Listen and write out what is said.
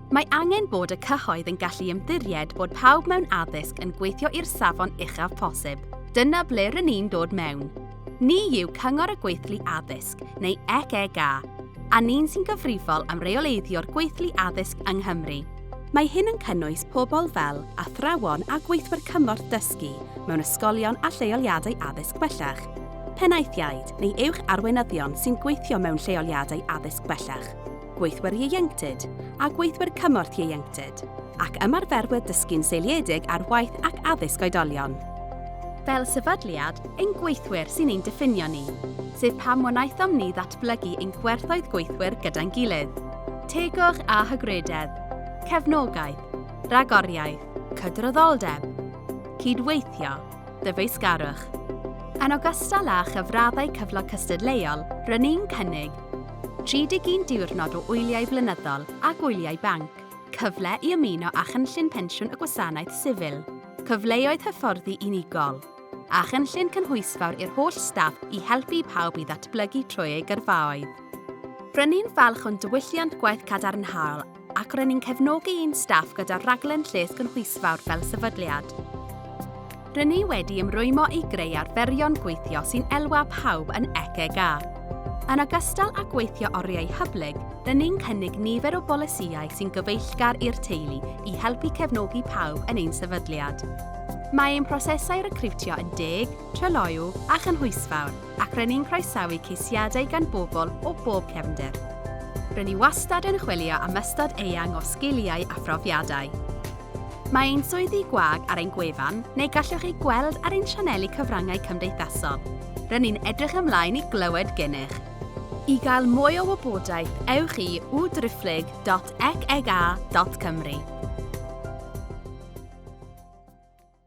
Mae angen bod y cyhoedd yn gallu ymddiried bod pawb mewn addysg yn gweithio i'r safon uchaf posib. Dyna ble rŷn ni'n dod mewn. Ni yw Cyngor y Gweithlu Addysg, neu EGA, a ni'n sy'n gyfrifol am reoleiddio'r gweithlu addysg yng Nghymru. Mae hyn yn cynnwys pobl fel athrawon a gweithwyr cymorth dysgu mewn ysgolion a lleoliadau addysg bellach, penaethiaid neu uwch arweinyddion sy'n gweithio mewn lleoliadau addysg bellach, gweithwyr ieuenctid a gweithwyr cymorth ieuenctid, ac ymarferwyr dysgu'n seiliedig ar waith ac addysg oedolion. Fel sefydliad, ein gweithwyr sy'n ein diffinio ni, sef pam wnaethom ni ddatblygu ein gwerthoedd gweithwyr gyda'n gilydd, tegwch a hygrededd, cefnogaeth, rhagoriaeth, cydraddoldeb, cydweithio, dyfeisgarwch. Yn ogystal â chyfraddau cyflog cystadleuol, rŷn ni'n cynnig 31 diwrnod o wyliau blynyddol a gwyliau banc, cyfle i ymuno â chynllun pensiwn y Gwasanaeth Sifil, cyfleoedd hyfforddi unigol, a chynllun cynhwysfawr i'r holl staff i helpu pawb i ddatblygu trwy eu gyrfaoedd. Rŷn ni'n falch o'n diwylliant gwaith cadarnhaol ac rŷn ni'n cefnogi ein staff gyda rhaglen lles gynhwysfawr fel sefydliad. Rŷn ni wedi ymrwymo i greu arferion gweithio sy'n elwa pawb yn ECGA. Yn ogystal â gweithio oriau hyblyg, rŷn ni'n cynnig nifer o bolisïau sy'n gyfeillgar i'r teulu i helpu cefnogi pawb yn ein sefydliad. Mae ein prosesau recriwtio yn deg, tryloyw a chynhwysfawr ac rŷn ni'n croesawu ceisiadau gan bobl o bob cefndir. Rŷn ni wastad yn chwilio am ystod eang o sgiliau a phrofiadau. Mae ein swyddi gwag ar ein gwefan neu gallwch eu gweld ar ein sianeli cyfryngau cymdeithasol. Rŷn ni'n edrych ymlaen i glywed gennych. I gael mwy o wybodaeth, ewch i www.driphlyg.ecga.cymru.